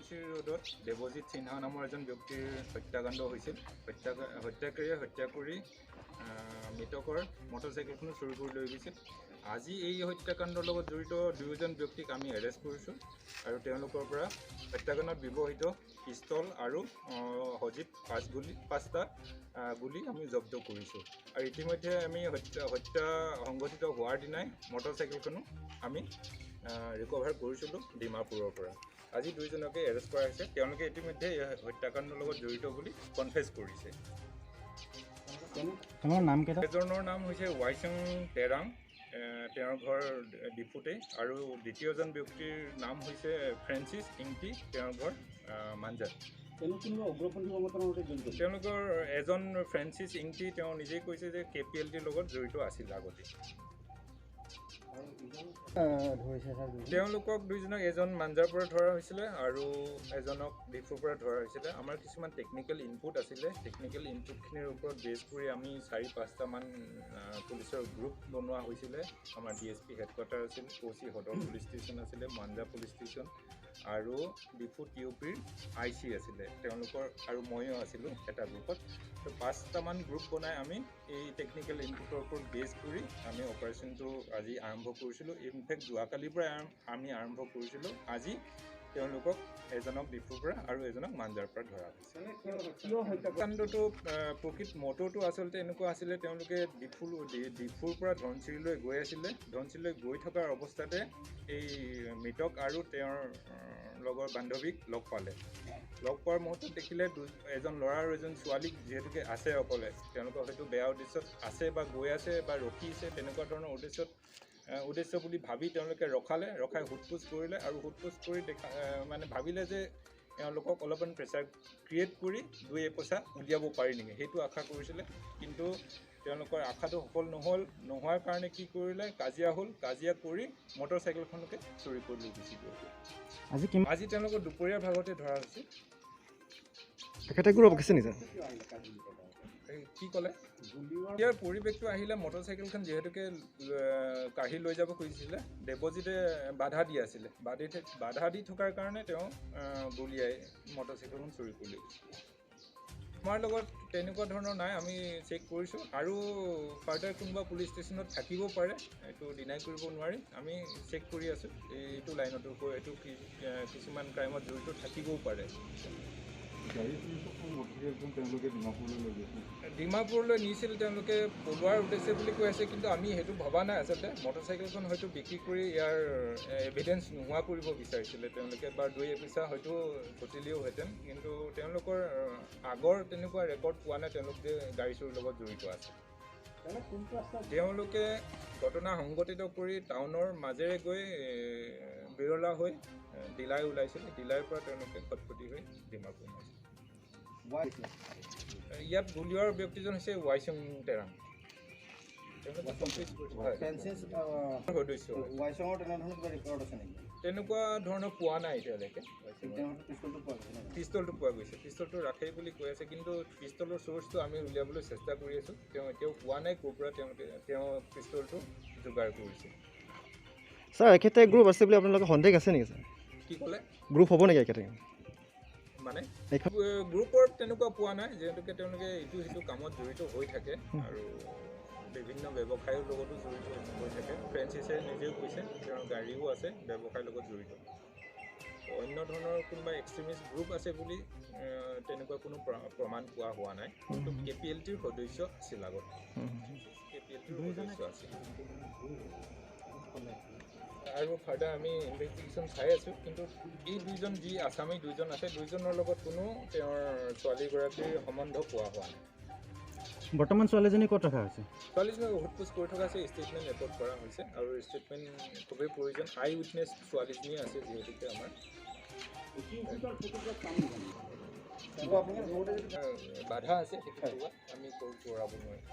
ধনশিৰি ৰোডত দেৱজিৎ সিনহা নামৰ এজন ব্যক্তিৰ হত্যাকাণ্ড হৈছিল। হত্যাকাৰীয়ে হত্যা কৰি মৃতকৰ মটৰচাইকেলখনো চুৰি কৰি লৈ গৈছিল। আজি এই হত্যাকাণ্ডৰ লগত জড়িত দুয়োজন ব্যক্তিক আমি এৰেষ্ট কৰিছোঁ আৰু তেওঁলোকৰ পৰা হত্যাকাণ্ডত ব্যৱহৃত পিষ্টল আৰু সজীৱ পাঁচটা গুলি আমি জব্দ কৰিছোঁ। আৰু ইতিমধ্যে আমি হত্যা সংঘটিত হোৱাৰ দিনাই মটৰচাইকেলখনো আমি ৰিকভাৰ কৰিছিলোঁ ডিমাপুৰৰ পৰা। আজি দুইজনকে এৰেষ্ট কৰা হৈছে। তেওঁলোকে ইতিমধ্যে এই হত্যাকাণ্ডৰ লগত জড়িত বুলি কনফেছ কৰিছে। এজনৰ নাম হৈছে ৱাইচং তেৰাং, তেওঁৰ ঘৰ ডিফুতেই, আৰু দ্বিতীয়জন ব্যক্তিৰ নাম হৈছে ফ্ৰেঞ্চিছ ইংটি, তেওঁৰ ঘৰ মাঞ্জাত। তেওঁলোকৰ এজন ফ্ৰেঞ্চিছ ইংটি তেওঁ নিজেই কৈছে যে কে পি এল টিৰ লগত জড়িত আছিল আগতে। তেওঁলোকক দুইজনক এজন মাঞ্জাৰ পৰা ধৰা হৈছিলে আৰু এজনক ডিফুৰ পৰা ধৰা হৈছিলে। আমাৰ কিছুমান টেকনিকেল ইনপুট আছিলে, টেকনিকেল ইনপুটখিনিৰ ওপৰত বেছ কৰি আমি 4-5টামান পুলিচৰ গ্ৰুপ বনোৱা হৈছিলে। আমাৰ ডি এছ পি হেডকোৱাৰ্টাৰ আছিল, অ' চি সদৰ পুলিচ ষ্টেচন আছিলে, মাঞ্জা পুলিচ ষ্টেচন আৰু ডিফু টি অ' পিৰ I C আছিলে তেওঁলোকৰ, আৰু ময়ো আছিলোঁ এটা গ্ৰুপত। তো 5টামান গ্ৰুপ বনাই আমি এই টেকনিকেল ইনপুটৰ ওপৰত বেছ কৰি আমি অপাৰেশ্যনটো আজি আৰম্ভ কৰিছিলোঁ। ইনফেক্ট যোৱাকালিৰ পৰাই আমি আৰম্ভ কৰিছিলোঁ। আজি তেওঁলোকক এজনক ডিফুৰ পৰা আৰু এজনক মাঞ্জাৰ পৰা ধৰা হৈছে। কাণ্ডটো প্ৰকৃত মটৰটো আচলতে এনেকুৱা আছিলে, তেওঁলোকে ডিফুৰ পৰা ধনশিৰিলৈ গৈ আছিলে। ধনশিৰিলৈ গৈ থকাৰ অৱস্থাতে এই মৃতক আৰু তেওঁৰ লগৰ বান্ধৱীক লগ পালে। লগ পোৱাৰ মুহূৰ্তত দেখিলে এজন ল'ৰা আৰু এজন ছোৱালীক যিহেতুকে আছে অকলে, তেওঁলোকৰ হয়তো বেয়া উদ্দেশ্যত আছে বা গৈ আছে বা ৰখিছে, তেনেকুৱা ধৰণৰ উদ্দেশ্য বুলি ভাবি তেওঁলোকে ৰখালে। ৰখাই সোধ পোছ কৰিলে আৰু সোধ পোছ কৰি দেখা মানে ভাবিলে যে এওঁলোকক অলপমান প্ৰেছাৰ ক্ৰিয়েট কৰি দুই এপইচা উলিয়াব পাৰি নেকি, সেইটো আশা কৰিছিলে। কিন্তু তেওঁলোকৰ আশাটো সফল নহ'ল। নোহোৱাৰ কাৰণে কি কৰিলে, কাজিয়া হ'ল। কাজিয়া কৰি মটৰচাইকেলখনকে চুৰি কৰি লৈ গুচি গ'ল। আজি তেওঁলোকৰ দুপৰীয়াৰ ভাগতে ধৰা হৈছে। কি ক'লে ইয়াৰ পৰিৱেশটো আহিলে, মটৰচাইকেলখন যিহেতুকে কাঢ়ি লৈ যাব খুজিছিলে, দেৱজিতে বাধা দি আছিলে। বাধা দি থকাৰ কাৰণে তেওঁ গুলিয়াই মটৰচাইকেলখন চুৰি কৰি লৈ গৈছিলে। আমাৰ লগত তেনেকুৱা ধৰণৰ নাই, আমি চেক কৰিছোঁ। আৰু ফাৰ্ডাৰ কোনোবা পুলিচ ষ্টেচনত থাকিব পাৰে, এইটো ডিনাই কৰিব নোৱাৰি। আমি চেক কৰি আছোঁ। এইটো লাইনতো এইটো কিছুমান ক্ৰাইমত জড়িত থাকিবও পাৰে। ডিমাপুৰলৈ নিছিল তেওঁলোকে পলোৱাৰ উদ্দেশ্যে বুলি কৈ আছে, কিন্তু আমি সেইটো ভবা নাই। আচলতে মটৰচাইকেলখন হয়তো বিক্ৰী কৰি ইয়াৰ এভিডেঞ্চ নোহোৱা কৰিব বিচাৰিছিলে তেওঁলোকে, বা দুই এপইচা হয়তো ঘটিলেওহেঁতেন। কিন্তু তেওঁলোকৰ আগৰ তেনেকুৱা ৰেকৰ্ড পোৱা নাই তেওঁলোক যে গাড়ী চুৰিৰ লগত জড়িত আছে। তেওঁলোকে ঘটনা সংঘটিত কৰি টাউনৰ মাজেৰে গৈ বিৰলা হৈ ডিলাই ওলাইছিল। ডিলাইৰ পৰা তেওঁলোকে খটখটি হৈ ডিমাপুৰ সোমাইছিল। ইয়াত গুলিওৱাৰ ব্যক্তিজন হৈছে ৱাইচং তেৰাং। তেনেকুৱা ধৰণৰ পোৱা নাই এতিয়ালৈকে। পিষ্টলটো পোৱা গৈছে, পিষ্টলটো ৰাখেই বুলি কৈ আছে, কিন্তু পিষ্টলৰ চ'ৰ্চটো আমি উলিয়াবলৈ চেষ্টা কৰি আছোঁ। তেওঁ এতিয়াও পোৱা নাই ক'ৰ পৰা তেওঁ পিষ্টলটো যোগাৰ কৰিছে। ছাৰ, এখেতে গ্ৰুপ আছে বুলি আপোনালোকৰ সন্দেহ আছে নেকি ছাৰ? কি ক'লে? গ্ৰুপ হ'ব নেকি এখেতে? মানে গ্ৰুপৰ তেনেকুৱা পোৱা নাই, যিহেতুকে তেওঁলোকে ইটো সিটো কামত জড়িত হৈ থাকে আৰু বিভিন্ন ব্যৱসায়ৰ লগতো জড়িত হৈ থাকে। ফ্ৰেঞ্চিছে নিজেও কৈছে তেওঁৰ গাড়ীও আছে, ব্যৱসায়ৰ লগত জড়িত। অন্য ধৰণৰ কোনোবা এক্সট্ৰিমিষ্ট গ্ৰুপ আছে বুলি তেনেকুৱা কোনো প্ৰমাণ পোৱা হোৱা নাই। কিন্তু কে পি এল টিৰ সদস্য আছিল আগত, কে পি এল টিৰ সদস্য আছিল। আৰু ফাৰ্ডাৰ আমি ইনভেষ্টিগেশ্যন চাই আছোঁ। কিন্তু এই দুইজন যি আছামী দুইজন আছে, দুইজনৰ লগত কোনো তেওঁৰ ছোৱালীগৰাকীৰ সম্বন্ধ পোৱা হোৱা নাই। বৰ্তমান ছোৱালীজনী ক'ত ৰখা হৈছে? ছোৱালীজনীক সোধ পোছ কৰি থকা আছে, ষ্টেটমেণ্ট ৰেকৰ্ড কৰা হৈছে আৰু ষ্টেটমেণ্ট খুবেই প্ৰয়োজন। আই উইটনেছ ছোৱালীজনীয়ে আছে যিহেতুকে আমাৰ বাধা আছে, সেইটো আমি কৰাব নোৱাৰিম।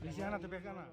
বেছি আনা তো বেকা না।